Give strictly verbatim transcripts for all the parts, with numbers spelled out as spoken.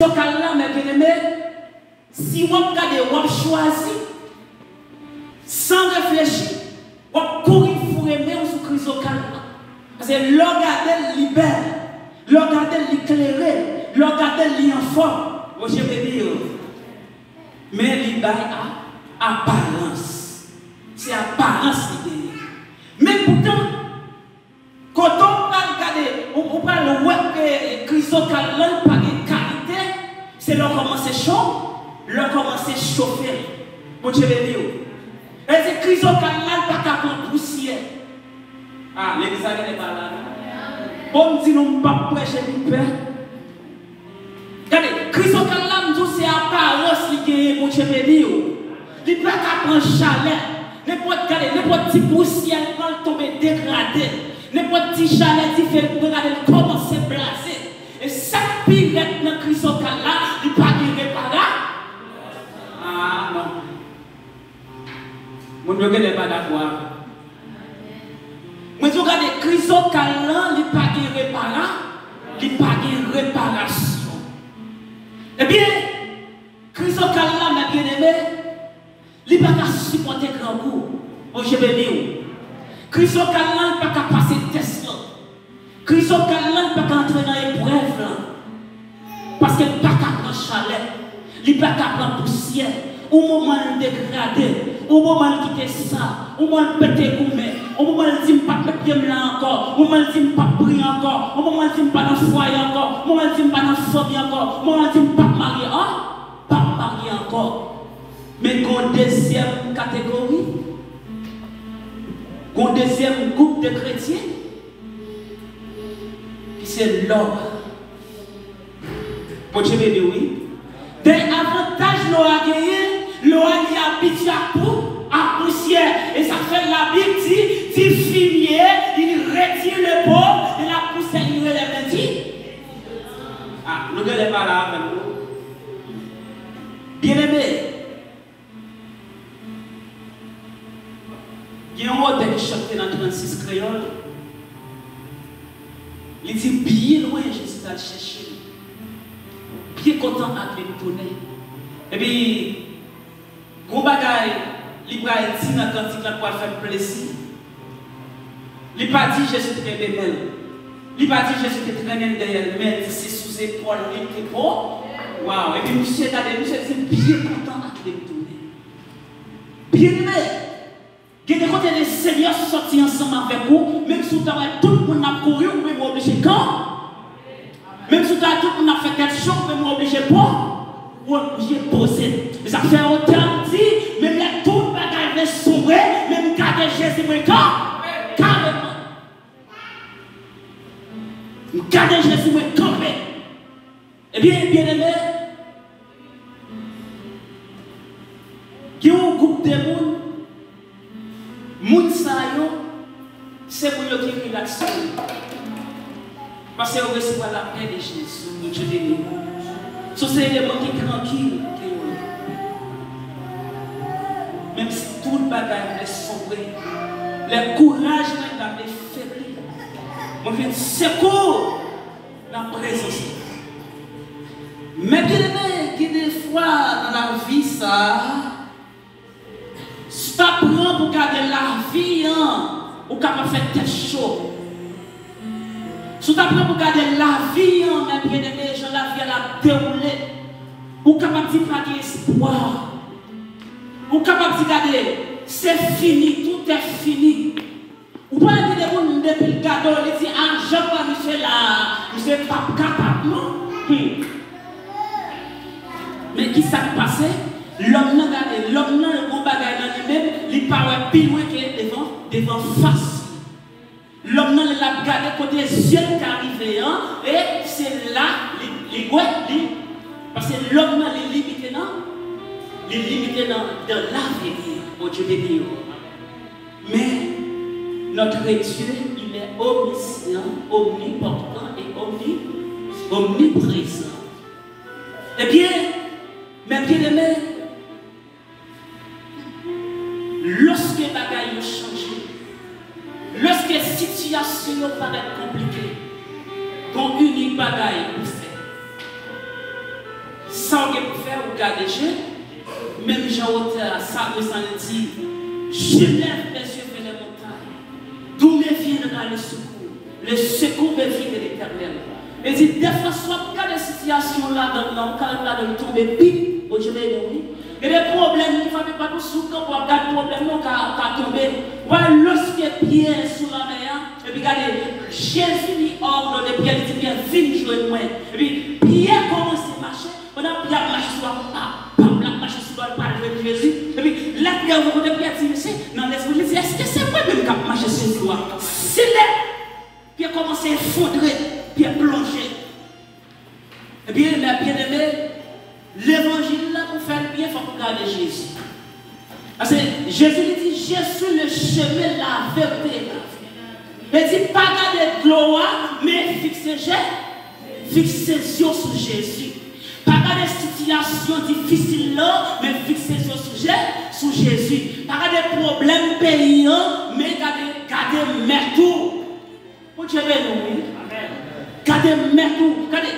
Krizokal la, mè byeneme, si w ap gade, w ap chwazi, san reflechi, w ap kouri foure men w sou krizokal la. Paske lè w gade l, li bèl. Lè w gade l, li klere. Lè w gade l, li anfòm. Bondye beni w. Men li bay a, aparans. Se aparans li genyen. Men poutan, kote w pral gade, ou, ou pral wè ke krizokal lan pa gen kalite, se lè w kòmanse cho, lè w kòmanse chofe l. Bondye beni w. E se krizokal lan pa ka pran pousyè. Ah, legliz la genlè pa la, non? Bon, m di nou, m p ap preche pou pè. Gade, krizokal la, m di w, se aparans li genyen, Bondye beni w. Li pa ka pran chalè. Nenpòt, gade, nenpòt ti pousyè l pran, l tonbe degrade. Nenpòt ti chalè dife l pran, gade, l kòmanse blaze. E sa k pi rèd nan krizokal la, li pa gen repara. Ah, non. Moun yo genlè pa dakò avè m. Mwen di w gade, krizokal lan, li pa gen repara, li pa gen reparasyon. Ebyen, krizokal la, mè byeneme, li pa ka sipòte grangou. Bondye beni w. Krizokal lan, li pa ka pase tès lan. Krizokal lan pa ka antre nan eprèv lan. Paske l pa ka pran chalè. Li pa ka pran pousyè. Yon moman l degrade. Yon moman l kite sa. Yon moman l pete goumen. Yon moman l di, "M p ap met pye m la ankò." Yon moman l di, "M p ap priye ankò." Yon moman l di, "M pa nan fwaye ankò." Yon moman l di, "M pa nan fanmi ankò." Yon moman l di, "M p ap marye." An? P ap marye ankò. Men gon dezyèm kategori. Gon dezyèm gwoup de kretyen. Ki se lò a. Bondye beni w, wi. Men avantaj lò a genyen, lò a li abitye ak pou, ak pousyè. E sa k fè Labib di, di fumier, il retire le pauvre de la poussière, il relève le digne. Ah, nou genlè pa la avè m, non? Byeneme, gen yon otè ki chante nan trannsis kreyòl. Li di, "Byen lwen Jezi t al chèche m. Byen kontan ale m tounen." Epi, gon bagay li pral di nan kantik la k pral fè m plezi. Li pa di Jezi te kenbe men l. Li pa di Jezi te trennen l dèyè l, men l di se sou zepòl li l te po. Waw! Epi misye gade, misye di, "Byen kontan ale m tounen." Byeneme, gen de kote Lesenyè soti ansanm avèk ou, menm si w ta wè tout moun ap kouri, ou menm ou oblije kan-, menm si w ta wè tout moun ap fè tèt cho, ou menm ou oblije po-, ou oblije poze. E sa k fè otè a di, menm lè tout bagay vle sonbre, men m gade Jezi mwen kan-, kareman. M gade Jezi mwen kanpe. Ebyen, byeneme, gen yon gwoup de moun, moun sa yo, se moun yo ki rilaks. Paske yo resevwa lapè de Jezi, Bondye beni yo. So, se de moun ki trankil ke yo ye. Menm si tout bagay vle sonbre, lè kouraj mwen ta vle febli, mwen vin sekou nan prezans li. Men byeneme, gen de fwa nan lavi sa a, si w ta pran pou gade lavi an, ou kapab fè tèt cho. Si w ta pran pou gade lavi an, men byeneme, jan lavi a l ap dewoule, ou kapab di pa gen espwa. Ou kapab di, gade, se fini, tout est fini. Ou pa wè gen de moun depi l gade w, li di, "A, jan pa misye la, misye p ap kapab non." Hmm. Men ki sa k pase? Lòm nan gade, lòm nan gon bagay nan li menm, li pa wè pi lwen ke devan, devan fas li. Lòm nan lè l ap gade kote zye l ka rive an, e se la li, li wè, li, paske lòm nan li limite nan, li limite nan, nan lavi li an. Bondye beni yo. Men, notre Dieu, il est omniscient, omnipotent et omni-, omniprésent. Ebyen, men byeneme, lòske bagay yo chanje, lòske sitiyasyon yo parèt konplike, gon inik bagay ou fè. Sa w gen pou fè, ou gade je, menm jan otè a, Salm sa li di, je lève mes yeux vers les montagnes, d'où me viendra le secours? Le secours me vient de l'Éternel. Li di, dèfwa, swa w ap gade sitiyasyon w ladan l lan, ou ka al ladan l tonbe pi, Bondye beni w, wi. Gen de pwoblèm ki frape pòt ou, si w kanpe w ap gade pwoblèm nan, ou ka, ou ka tonbe. Ou wè, lòske Pyè sou lanmè a, epi gade, Jezi li òdone Pyè, li di, Pyè, vin jwenn mwen. Epi Pyè kòmanse mache, pandan Pyè ap mache sou dlo a, pap, pap, l ap mache sou dlo a, l pral jwenn Jezi. Epi lè Pyè rive kote Pyè di, mesye, nan lespri li di, èske se mwen menm k ap mache sou dlo a? Si lè Pyè kòmanse efondre, Pyè plonje. Ebyen, mè byeneme, levanjil la pou fè l byen, fòk ou gade Jezi. Paske Jezi li di, je suis le chemin, la vérité et la vie. Li di, pa gade dlo a, men fikse je, fikse zye w sou Jezi. Pa gade sitiyasyon difisil lan, men fikse zye w sou Je, sou Jezi. Pa gade pwoblèm peyi an, men gade, gade mèt ou. Bondye beni w, wi. Gade mèt ou, gade.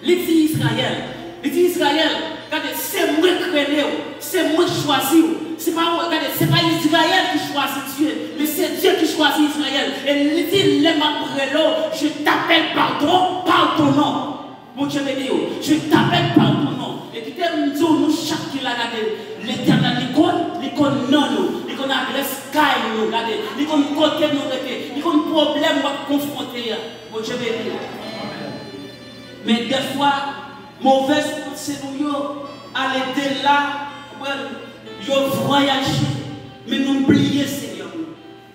Li di Izrayèl, li di Izrayèl, gade, se mwen k rele w, se mwen k chwazi w. Se pa, gade, se pa Izrayèl ki chwazi Dye, men se Dye ki chwazi Izrayèl. E li di, lè m ap rele w, je t'appelle par ton, par ton nom. Bondye beni w. Je t'appelle par ton nom. E kite m di w, nou chak ki la, gade, Letènèl, li konn, li konn non nou, li konn adrès kay nou, gade, li konn kote nou rete, li konn pwoblèm w ap konfwonte a. Bondye beni w. Men dèfwa, movèz panse nou yo ale dela, konprann, yo vwayaje, men nou bliye Senyè nou.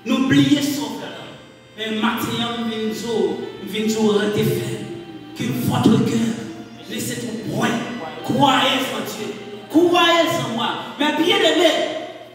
Nou bliye Sovè la. Men maten an, m vin di w, m vin di w rete fèm. Que votre cœur ne s'étreint point. Croyez en Dieu. Croyez en moi. Mes bien-aimés,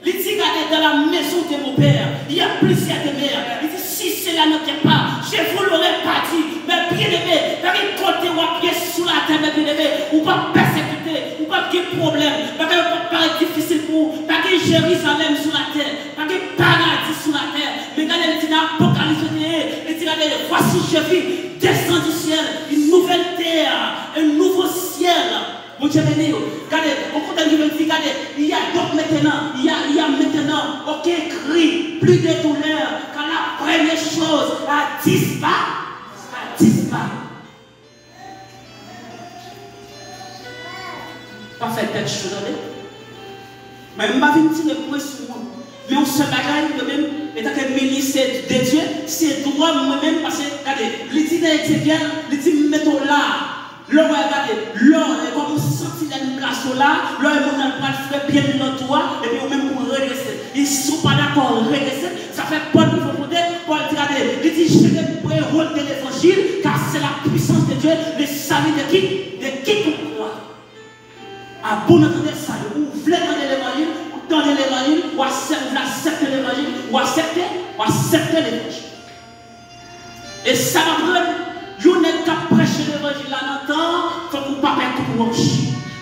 li di, gade, dans la maison de mon père, il y a plusieurs demeures. Li di, si cela n'était pas, je vous l'aurais pas dit. Mes bien-aimés, pa gen kote w ap ye sou latè, mes bien-aimés, ou p ap pèsekite, ou p ap gen pwoblèm, bagay yo p ap parèt difisil pou ou, pa gen Jerizalèm sou latè. Pa gen paradi sou latè. Men gade, li di nan Apokalips venteyen, li di, gade, voici, je vis descend du ciel une nouvelle terre, un nouveau ciel. Bondye beni w. Gade, okontrè, li di, gade, il y a donc maintenant, il y a, il y a maintenant aucun cri, plus de douleur, car la première chose a disparu, a disparu. Pa fè tèt cho, tande. Men m pa vin tire pwen sou moun. Men yon sèl bagay, mwen menm, antanke minis de Dye, se dwa m mwen menm, paske, gade, li di nan Ezekyèl, li di m mete w la. Lè w wè, gade, lè w, e kòm ou santi lè m plase w la, lè w wè moun nan pral frè pye l nan twou a, epi ou menm pou w redrese. E si w pa dakò, redrese. Sa fè Pòl rive yon kote, Pòl di, gade, li di, je ne préronde de l'évangile, car c'est la puissance de Dieu, le salut de qui, de quiconque croit. A bon entendeur, sa yo, ou vle tande levanjil, ou tande levanjil, ou aksep-, ou vle aksepte levanjil, ou aksepte, ou aksepte levanjil. E sa m aprann, yon nèg k ap preche levanjil la nan tan an, fòk ou pa pè kout wòch.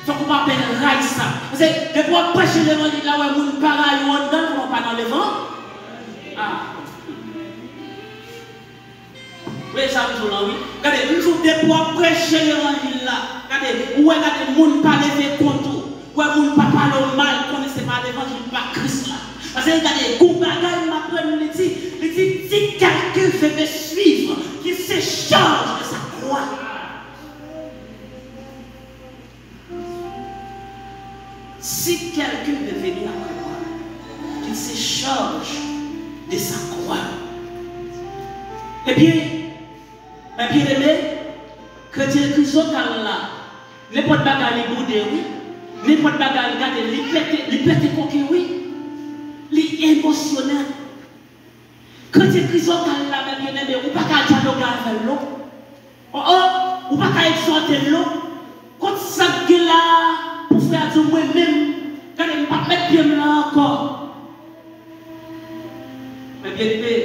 Fòk ou pa pè ray sa. Paske depi w ap preche levanjil la, wè moun pa rayi w anndan l, kòman w pa nan levan-, a. Wi, sa m di w lan, wi. Gade, m di w, depi w ap preche levanjil la, gade, ou wè, gade, moun pa leve kont ou. Ou wè, moun pa pale w mal, konnen se pa levanjil, pa Kris la. Paske, gade, gon bagay m aprann, li di, li di, si quelqu'un veut me suivre, qu'il se charge de sa croix. Si quelqu'un veut venir après moi, qu'il se charge de sa croix. Ebyen, mè byeneme, kretyen krizokal la, nenpòt bagay li boude, wi. Nenpòt bagay li gade, li pete, li pete koken, wi. Li emosyonèl. Kretyen krizokal la, mè byeneme, ou pa ka dyaloge avè l non. O, o, ou pa ka egzòte l non. Kot sa k gen la pou frè a di w, mwen menm, gade, m p ap met pye m la ankò. Mè byeneme,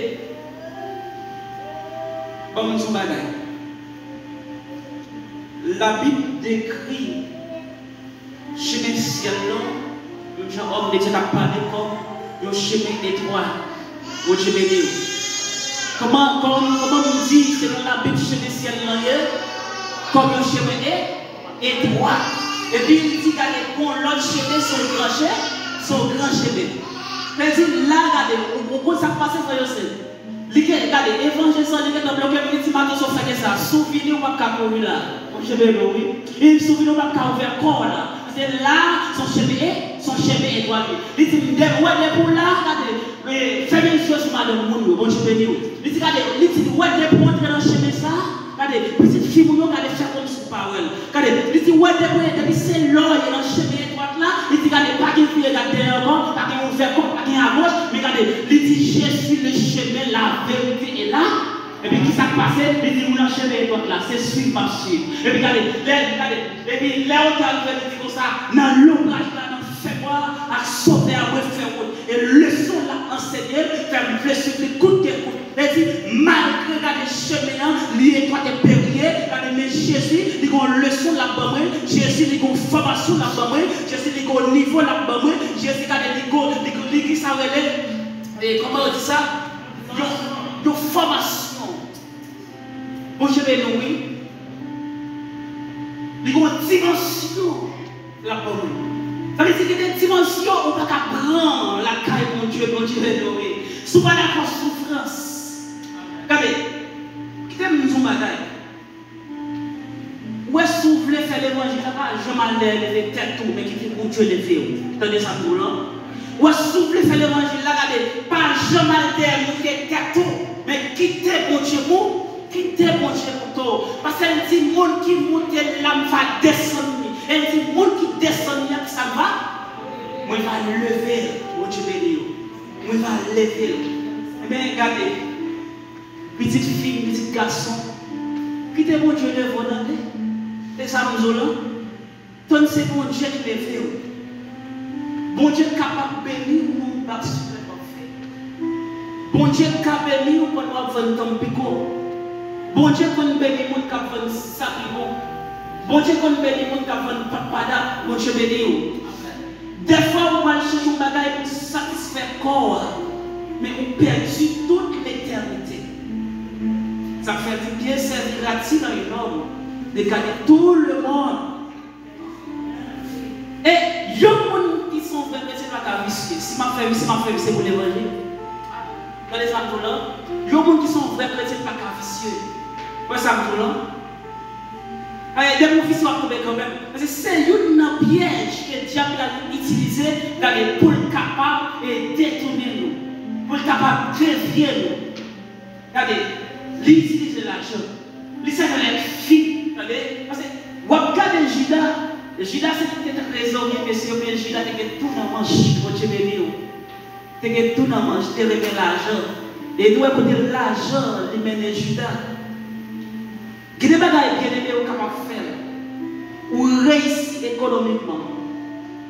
ban m di w bagay. Labib dekri chemen syèl lan, menm jan òm de Dye t ap pale, kòm yon chemen etwat. Bondye beni w. Kòman, kòman, kòman nou di, selon Labib, chemen syèl lan ye? Kòm yon chemen e-, etwat. Epi li di, gade, gon lòt chemen, se yon gran che, se yon gran chemen. Sa vle di, la, gade, ou, ou konn sa k pase, frè yo, sè. Li gen, gade, evanjil sa, li gentan bloke m, li di, "Mato, sa w fè gen sa. Si w vini, ou p ap ka kouri la. Bon, chemen nou, wi. E si w vini, ou p ap ka ouvè kò w la. Paske la, se yon chemen, e, se yon chemen etwat, wi." Li di, "M de-, wè, depi w la, gade, e, fèmen je w sou madanm moun yo, Bondye beni w." Li di, gade, li di, "Wè, depi w antre nan chemen sa, gade, pitit fi moun yo, gade, fè kòmsi w pa wè l." Gade, li di, "Wè, depi, depi se lè w ye nan chemen etwat la," li di, "gade, pa gen vire gad dèyè ankò, pa gen ouvè kò, pa gen agoch, men gade," li di, "Je suis le chemin, la vérité et la." Epi kisa k pase? Li di, "Ou nan chemen etwat la, se swiv m ap swiv." Epi gade, lè, gade, epi lè w te rive, li di konsa, "Nan lonbraj la, nan fènwa ak Sovè a, mwen fè wout." E leson l ap ansenye fè m vle swiv li kout ke kout. Li di, malgre, gade, chemen an, li etwat e perye, gade, men Jezi, li gon leson l ap ban mwen, Jezi, li gon fòmasyon l ap ban mwen, Jezi, li gon nivo l ap ban mwen, Jezi, gade, li gon, li, li, ki sa rele, e, kòman yo di sa? Yon, yon fòmasyon. Bondye beni w, wi. Li gon dimansyon. L ap ban mwen. Sa vle di gen de dimansyon ou pa ka pran lakay Bondye, Bondye beni w, wi. Si w pa dakò soufrans. Gade, kite m di w yon bagay. Ou wè, si w vle fè levanjil la, pa janm al dèyè leve tèt ou, men kite Bondye leve w. Tande sa m di w lan? Ou wè, si w vle fè levanjil la, gade, pa janm al dèyè monte tèt ou, men kite Bondye mou-, kite Bondye moute w. Paske l di, "Moun ki moute m la, m va desann li." E l di, "Moun ki desann li a, ki sa m va? Mwen va leve l." Bondye beni w. Mwen va leve l. Ebyen, gade, pitit fi m, pitit gason, kite Bondye leve w, tande. Se sa m di w lan. Tann se Bondye ki leve w. Bondye kapab beni w nan yon bakswèt w ap fè. Bondye ka beni w pandan w ap vann tanm piko. Bondye konn beni moun k ap vann sa ki bon. Bondye konn beni moun k ap vann patpada. Bondye beni w. Dèfwa ou pral chèche yon bagay pou satisfè kò w, men ou pèdi tout letènite. Sa fè di, Dieu servira-t-il à un homme de gagner tout le monde? E yon moun ki se yon vrè kretyen pa ka visye. Si m ap fè visye, m ap fè visye pou levanjil. Tande sa m di w lan? Yon moun ki se yon vrè kretyen pa ka visye. Wè sa m di w lan? Depi w visye, w ap tonbe kanmenm. Paske se youn nan pyèj ke dyab la itilize, gade, pou l kapab, e, detounen nou, pou l kapab devye nou. Gade, li itilize lajan. Li sèvi avèk fi, tande? Paske w ap gade Jida. Jida se li ki te trezorye mesye yo, men Jida te gen tou nan manch. Bondye beni w. Te gen tou nan manch, te renmen lajan. E nou wè kote lajan li mennen Jida. Gen de bagay, byeneme, ou kapab fè l. Ou reyisi ekonomikman.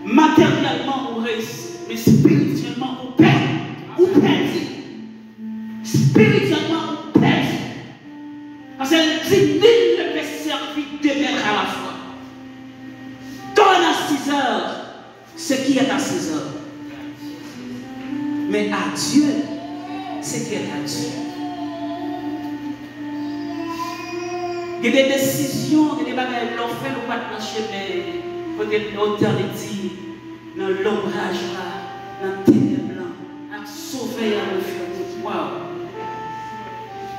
Materyèlman, ou reyisi. Men espirityèlman, ou pè-, ou pèdi. Espirityèlman, ou pèdi. Paske l di, "Nul ne peut servir deux maîtres à la fois. Donne à César ce qui est à César. Mais à Dieu ce qui est à Dieu." Gen de desizyon, gen de bagay lè w fè l, ou pa t nan chemen kote otan li di, nan lonbraj la, nan tenèb lan, ak Sovè a mwen fè wout. Waw!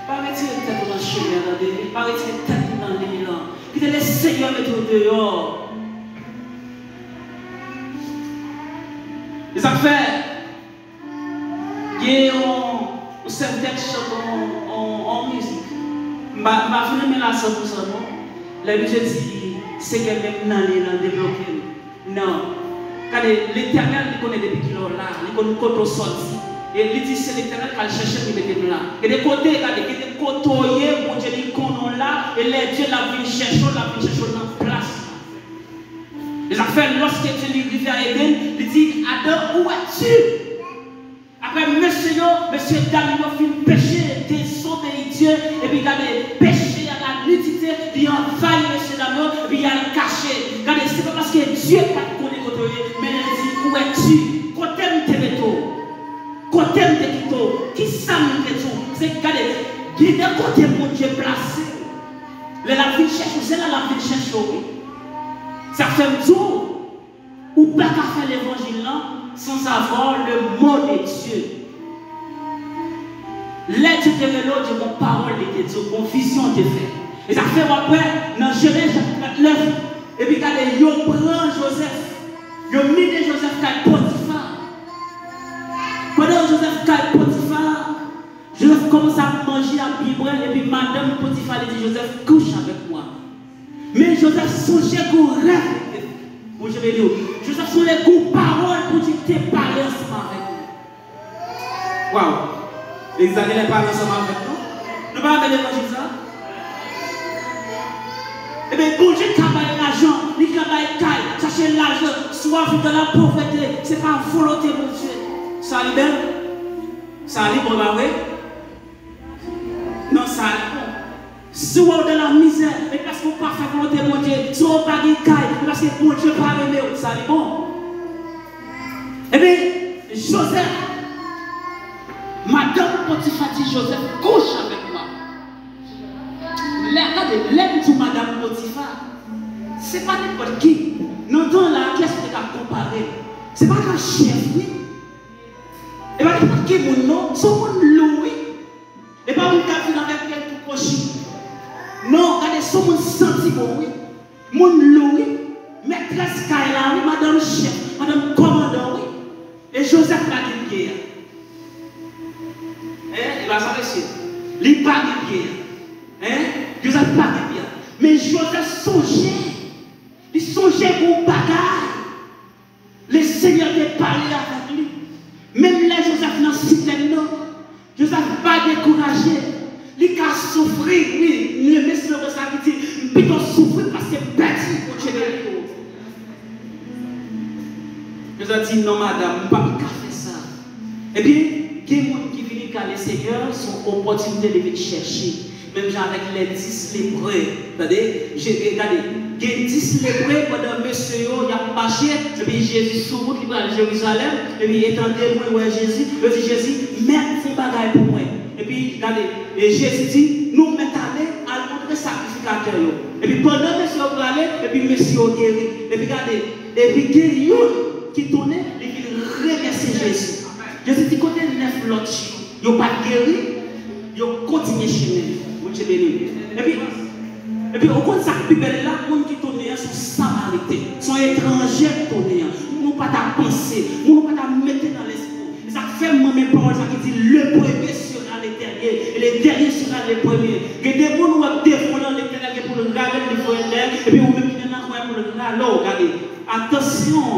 Pa retire tèt ou nan chemen an, tande. Pa retire tèt ou nan liy lan. Kite Lesenyè mete w deyò. E sa k fè, gen yon, yon sèvitè ki chante yon, yon, yon mizik. M pa, m pa fin renmen l a san pou san non. Lè misye di, "Senyè, men m nan liy lan, debloke m." Non. Gade, Letènèl, li konnen depi kilè w la, li konn kote w sòti. E li di, "Se Letènèl k al chèche m, li mete m la." Gen de kote, gade, gen de kote w ye, Bondye li konnen w la, e lè Dye l ap vin chèche w, l ap vin chèche w nan plas la. E sa fè, lòske Dye li rive a Eden, li di, "Adam, où es-tu?" Apre mesye yo, mesye dam yo fin peche, dezobeyi Dye, epi gade, peche a, lanidite, li anvayi mesye dam yo, epi y al kache. Gade, se pa paske Dye pa t konnen kote yo ye, men li di, "Où es-tu? Kote m te mete w? Kote m te kite w? Kisa m te di w?" Se gade, gen de kote Bondye plase w. Lè l ap vin chèche w, se la l ap vin chèche w, wi. Sa fè m di w, ou pa ka fè levanjil lan sans avoir le mot de Dieu. Lè Dye te rele w, Dye gon pawòl li te di w, gon vizyon te fè. E sa fè w ap wè nan Jenèz chapit trannèf, epi gade, yo pran Jozèf, yo mennen Jozèf kay Potifa. Pandan Jozèf kay Potifa, Jozèf kòmanse ap manje, ap byen bwè, epi madanm Potifa li di Jozèf, couche avec moi. Men Jozèf sonje gon rèv li te fè. Bondye beni w. Jozèf sonje gon pawòl Bondye te pale ansanm avèk li. Waw! Legliz la genlè pale ansanm avèk nou. Nou pa renmen levanjil sa? Ebyen, Bondye ka bay lajan, li ka bay kay, chache lajan, si w ap viv dans la pauvreté, se pa volonte Bondye. Sa li bèl? Sa li bon, pa vre? Non, sa li bon. Si w dans la misère, e paske w pa fè volonte Bondye, si w pa gen kay, e paske Bondye pa renmen w, sa li bon. Ebyen, Jozèf, madanm Potifa di Jozèf, couche avec moi. Lè, gade, lè m di w madanm Potifa, se pa nenpòt ki. Nan tan la, kiyès ou te ka konpare? Se pa nan chèf, wi. E pa nenpòt ki moun, non. Se yon moun lou, wi. E pa moun k ap vin avèk pye tou kwochi. Non, gade, se yon moun santi bon, wi. Moun lou, wi. Mètrès kay la, wi. Madanm chèf, madanm kòmandan, wi. E Jozèf pa gen byen an. Hein? E pa sa, mesye. Li pa gen byen an. Hein? Jozèf pa gen byen an. Men Jozèf sonje. Li sonje gon bagay. Lesenyè te pale avèk li. Menm lè Jozèf nan sitèn nan, Jozèf pa dekouraje. Li ka soufri, wi. M renmen slogan sa ki di, m pito soufri paske m pèdi. Bondye beni w. Jozèf di, non, madanm, m p ap ka fè sa. Ebyen, gen moun ki vini ka Lesenyè, se yon opòtinite li vin chèche. Menm jan avèk lè dis lepre. Tande, Je- e, gade, gen dis lepre pandan mesye yo y ap mache, epi Jezi sou wout, li pral Jerizalèm, epi etan de lwen, wè Jezi, yo di Jezi, Mèt, fè yon bagay pou mwen. Epi, gade, e Jezi di, nou mèt ale, al montre sakrifikatè yo. Epi pandan mesye yo prale, epi mesye yo geri. Epi gade, epi gen youn ki tounen, li vin remèsye Jezi. Jezi di, kote nèf lòt yo? Yo pa t geri, yo kontinye chemen yo. Bondye beni w. Epi, epi, ou konn sa k pi bèl la? Moun ki tounen an se yon Samariten, se yon etranje k tounen an. Moun ou pa ta panse, moun ou pa ta mete nan lespri w. E sa k fè m renmen pawòl sa ki di, le premier sera le dernier, et le dernier sera le premier. Gen de moun ou wè k devan w lan, Letènèl gen pou l rale l, li voye l dèyè, epi ou menm ki nan nan, wè pou l rale w, gade. Atansyon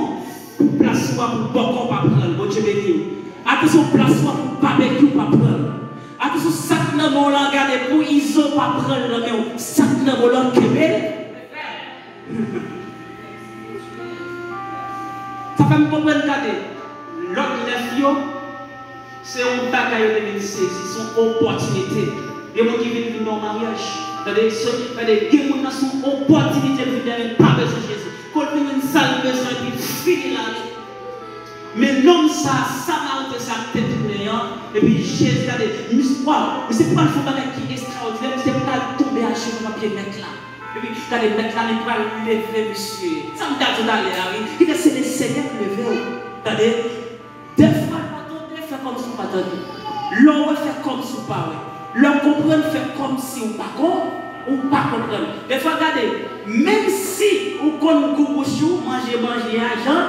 pou plas ou a pou bòkò pa pran l. Bondye beni w. Atansyon plas ou a pou babekyou pa pran l. Atansyon sa k nan men w lan, gade, pou izo pa pran l nan men w. Sa k nan men w lan, kenbe l. Sa fè m konprann, gade, lòt nèf yo, se yon bagay yo te vin sezi, se yon opòtinite. Gen moun ki vin vin nan yon maryaj. Tande, se, tande, gen moun nan se yon opòtinite l vin dèyè, li pa bezwen Jezi. Kou l vin jwenn sa l bezwen, epi l fini l ale. Men nonm sa, Samariten sa k te tounen an, epi Jezi, gade, mis-, waw, misye pral fè yon bagay ki ekstraòdinè, misye pral tonbe ajenou nan pye Mèt la. Epi, gade, Mèt la, li pral leve misye. Sa m t ap di w talè a, wi. Kite se Lesenyè k leve w. Tande, dèfwa, l pa tande, fè kòmsi w pa tande. Lè w wè, fè kòmsi w pa wè. Lè w konprann, fè kòmsi w pa kon-, ou pa konprann. Dèfwa, gade, menm si ou konn gou bouch ou, manje manje a jan,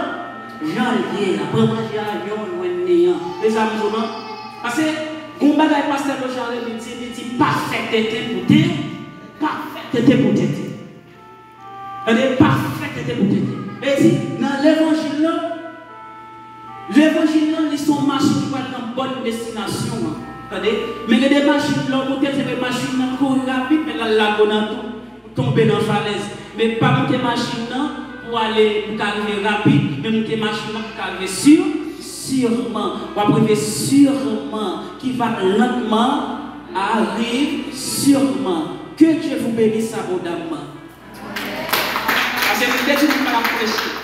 jan l ye a. Pran manje a jan w jwenn li an. Se sa m di w lan. Paske, gon bagay pastè Lochard li di, li di, pa fè tenten pou tenten. Pa fè tenten pou tenten. Tande, pa fè tenten pou tenten. E di, nan levanjil lan, levanjil lan, li se yon machin ki pral nan bòn destinasyon an. Tande, men gen de machin, lè w monte l, se vre machin nan kouri rapid, men l al lage w nan twou, ou tonbe nan falèz. Men pa monte machin nan pou ale, pou ka rive rapid, men monte machin nan pou ka rive sur, sûrement. W ap rive sûrement, qui va lentement, arrive sûrement. Que Dieu vous bénisse abondamment. Paske m te di nou m pa t ap preche.